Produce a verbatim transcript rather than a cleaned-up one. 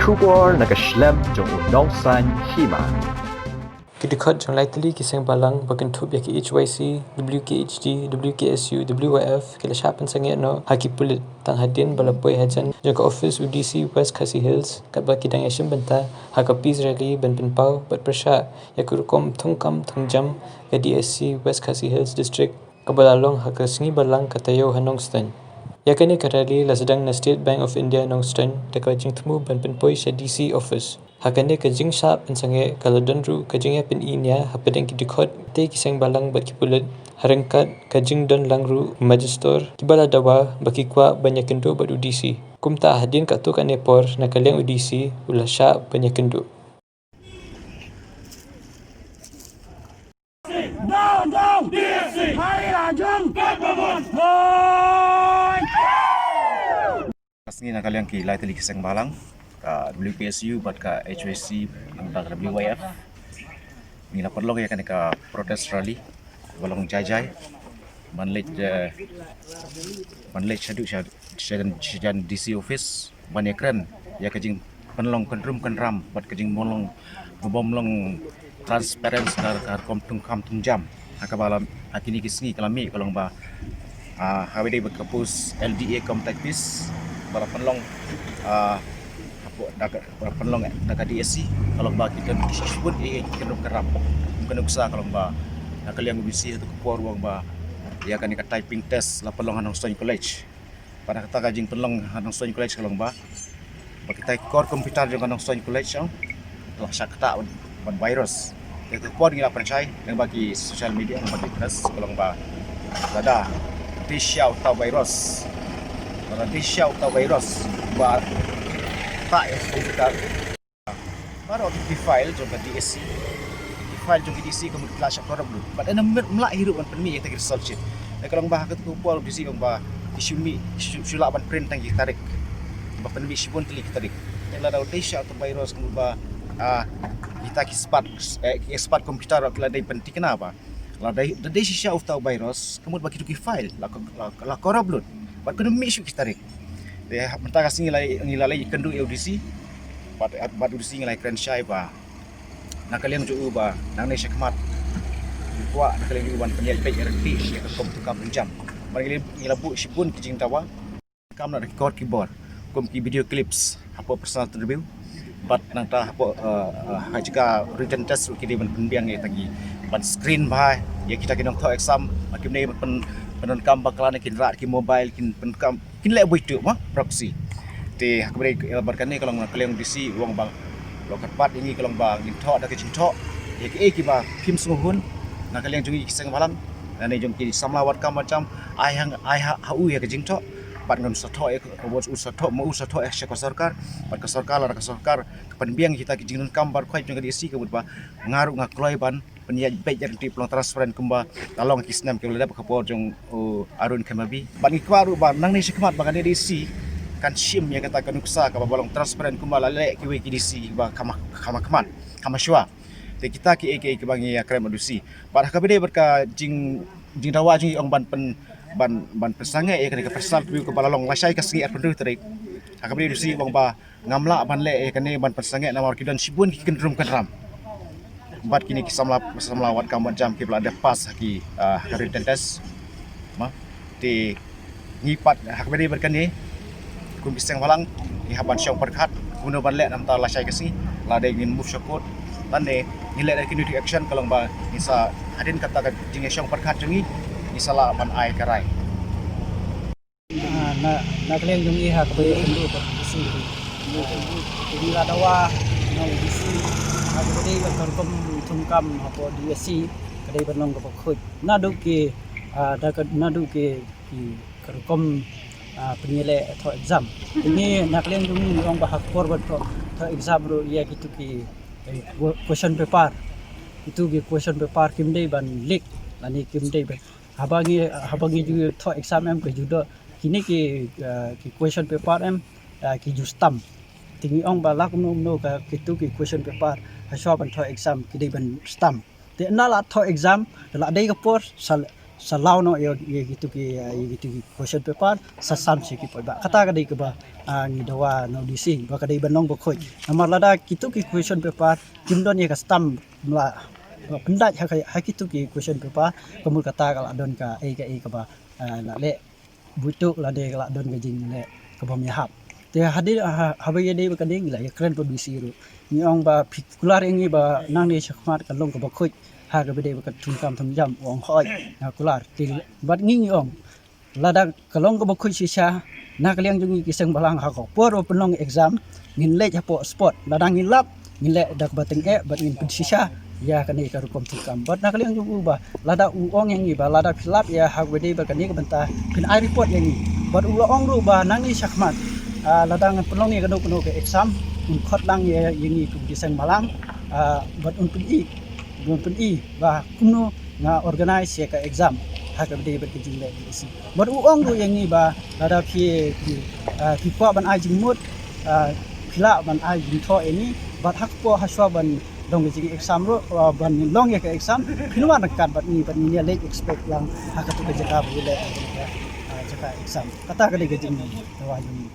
Khubor na ka shlem jong u nongsan hima. Ki dkhot jong lai tylli ki seng balang ba kynthup ïa ki H Y C, W K H D, W K S U, W Y F ki la shah pynsangeh noh ha ki pulit tang hadien ba la poi hajan jong ka office u D C West Khasi Hills katba ki dang ïashim bynta ha ka peace rally ban pynpaw bad pyrshah ïa ka rukom thungkam thungjam ka D S C West Khasi Hills District kaba la long ha ka sngi Balang ka taïew ha Nongstoiñ. Ïa kane ka rally la sdang na State Bank of India Nongstoiñ da ka jingthmu ban pynpoi sha D C office. Ha kane ka jingshah pynsangeh ka la don ruh ka jingïapyni nia hapdeng ki dkhot te ki seng balang bad ki pulit ha ryngkat ka jingdon lang ruh u majistor kiba la dawa ba ki kwah ban ïakynduh bad u D C. Kumta hadien katto katne por na ka liang u D C u la shah ban ïakynduh. Down, down! D S C! Hai Rajong! Kat Bamon! Hoi! Ka sngi na ka liang ki lai tylli ki seng balang, ka W K S U bad ka H Y C, nangta ka W Y F. Ngi la pynlong ïa kane ka protest rally ba long jai jai ban leit, eh, ban leit shaduh sha, sha, sha D C office ban ïakren ïa ka jingpynlong kynrum kynram bad ka jingpynlong, ka bym long transparent ka, ka rukom thungkam thungjam ha kaba la, ha kine ki sngi ka la mih ka long ba, ah, ha kaba ïadei bad ka post L D A kum typist ba la pynlong, ah, hapoh da ka, ba la pynlong da ka D S C ka long ba ki don shibun ki kynrum kynram. Ka nuksa ka long ba na ka liang u D C ha tu ka por u ong ba ïa kane ka typing test la pynlong ha Nongstoiñ College. Bad kata ka jingpynlong ha Nongstoiñ College ka long ba, ba kita ki core computer jong ka Nongstoiñ College jong la shah ktah ban, ban virus. Te ka por ngi la pynshai lyngba ki social media, lyngba ki press, ka long ba lada dei shisha uta u virus, lada dei shisha uta u virus ba ktah ïa ka computer. Baroh ki file jong ka D S C, ki file jong ka D S C ka mut ki la shah corupt lut. Bad ynda ym lah hi ruh ban pynmih ïa kita ki result sheet. Te ka long ba ha katu ka por u D C ong ba ki shu mih, shu, shu lah ban print tang ki tarik. Ba pynmih shibun tylli ki tarik. Te lada u dei shisha uta u virus ka mut ba, ah, kita ki expert, eh, ki expert computer ruh ki la dei pynthikna ba lada dei, lada dei shisha uta u virus ka mut ba kitu ki file la, la, la corupt lut. Bad kan ym mih shuh ki tarik. Te mynta ka sngi la, ngi la leit ïakynduh ïa u D C. Bad, bad u D C ngi la ïakren shai ba na ka liang jong u ba nangne shakhmat u kwah na ka liang jong u ban pynïaid beit ïaryntih sha ka rukom thungkam thungjam. Bad ngi la, ngi la buh shibun ki jingdawa. Kam na ki kor ki bor kum ki video clips hapoh personal interview. Bad nangta hapoh, eh, eh, ha jaka written test ruh ki dei ban pynbiang ïa kita ki, ban screen bha ïa kita ki nongthoh exam. Ba kim dei ban pyn, pyndonkam bakla ne kin rah ki mobile, kin pyndonkam, kin leh buit tu ma proxy. Te ha kaba ïadei, eh, bad kane ka long na ka liang u D C u ong ba la kyrpad ïa ngi ka long ba ngin thoh da ka jingthoh ïa kiei kiba phim sngewhun na ka liang jong ngi ki seng balang, lane jong ki samla wad kam wad jam, ai hang, ai ha, ha u ïa ka jingthoh. Bad ngan sa thoh ïa ka, u sa thoh, ma u sa thoh ïa sha ka sorkar. Bad ka sorkar, lada ka sorkar ka pynbiang kita ki jingdonkam baroh khoit jong ka D S C ka mut ba nga ruh nga kloi ban pynïaid beit ïaryntih, pynlong transparent kumba la long ki snem kiba la dep ha ka por jong u Arun Khemabi. Bad ngi kwah ruh ba nangne shakhmat ba kane D C kan shim ïa kata ka nuksa kaba long transparent kumba la leh kiwei ki D C ba kham, kham, kham, kham shwa. Te kita kiei kiei kiba ngi ïakren bad u D C. Bad ha kaba ïadei bad ka jing, jingdawa jong ngi ong ban pyn, ban, ban pynsangeh ïa kane ka personal interview kaba la long lashai ka sngi arphew hynriew tarik. Ha kaba ïadei u D C ong ba ngam lah ban leh ïa kane ban pynsangeh namar ki don shibun ki kynrum kynram. Bad kine ki samla, samla wad kam wad jam kiba la dep pass ha ki, ah, ha ka written test. Ma, te ngi pat ha kaba ïadei bad kane kum ki seng balang ngi hap ban shong pyrkhat kumno ban leh namar lashai ka sngi, lada ngin move sha court lane ngin leh da ki niti action ka long ba ngin sa hadien kata ka jingïashong pyrkhat jong ngi, ngin sa lah ban ai ka rai. Ah, na, na ka liang jong ngi ha kaba ïakynduh bad D C. Ah, ngi la dawa na u D C ha kaba ïadei bad ka rukom thungkam hapoh D S C ka dei ban long kaba khuid. Naduh ki, ah, da ka, naduh ki, ki ka rukom, ah, pynïaleh thoh exam. Te ngi na ka liang jong ngi ngi ong ba ha ka por ban thoh, thoh exam ruh ïa kitu ki, eh, question paper. Kitu ki question paper kim dei ban leak lane kim dei ban, haba ngi, haba ngi ju thoh exam em ka ju dei kine ki, ah, ki question paper em, ah, ki ju stamp. Te ngi ong ba la kumno kumno ka kitu ki question paper hashwa ban thoh exam ki dei ban stamp. Te ynda la thoh exam, te la dei ka por sa, sa law noh ïa, ïa kitu ki, ah, ïa kitu ki question paper, sa sam sha ki paidbah. Kata ka dei kaba, ah, ngi dawa na u D C ba ka dei ban long bakhuid. Namar lada kitu ki question paper kim don ïa ka stamp, la pyndait ha ka, ha kitu ki question paper, ka mut kata ka la don kaei kaei kaba, ah, la leh buit tuk lane ka la don ka jingleh kaba ym ïahap. Te hadien, ha, haba ïadei bad kane ngi la ïakren bad u D C ruh. Ngi ong ba phi kular ïa ngi ba nangne shakhmat kan long kaba khuid ha kaba ïadei bad ka thungkam thungjam, u ong hooid, nga kular. Te bad ngi ngi ong lada ka long kaba khuid shisha, na ka liang jong ngi ki seng bhalang, ha ka por ba pynlong exam ngin leit hapoh spot. Lada ngi lap, ngi leh da kaba tyngeh bad ngin pynshisha ïa kane ka rukom thungkam. Bad na ka liang jong u ba lada u ong ïa ngi ba lada phi lap ïa ha kaba ïadei bad kane ka bynta, phin ai report ïa ngi. Bad u la ong ruh ba nangne shakhmat, ah, lada ngan pynlong ïa kano kano ka exam, un khot lang ïa, ïa ngi kum ki seng bhalang, ah, bad un pyni, un pyni ba kumno nga organize ïa ka exam ha kaba ïadei bad ka jingleh D S C. Bad u ong ruh ïa ngi ba lada phi, phi, ah, phi kwah ban ai jingmut, ah, phi lah ban ai jingthoh ïa ngi, bad ha ka por hashwa ban long ka jing exam ruh, ah, ban long ïa ka exam, phin wan ryngkat bad ngi, bad ngin ïa leit inspect lang ha katu ka jaka ba ïaleh, ah, jaka exam. Kata ka dei ka jingdawa jong ngi.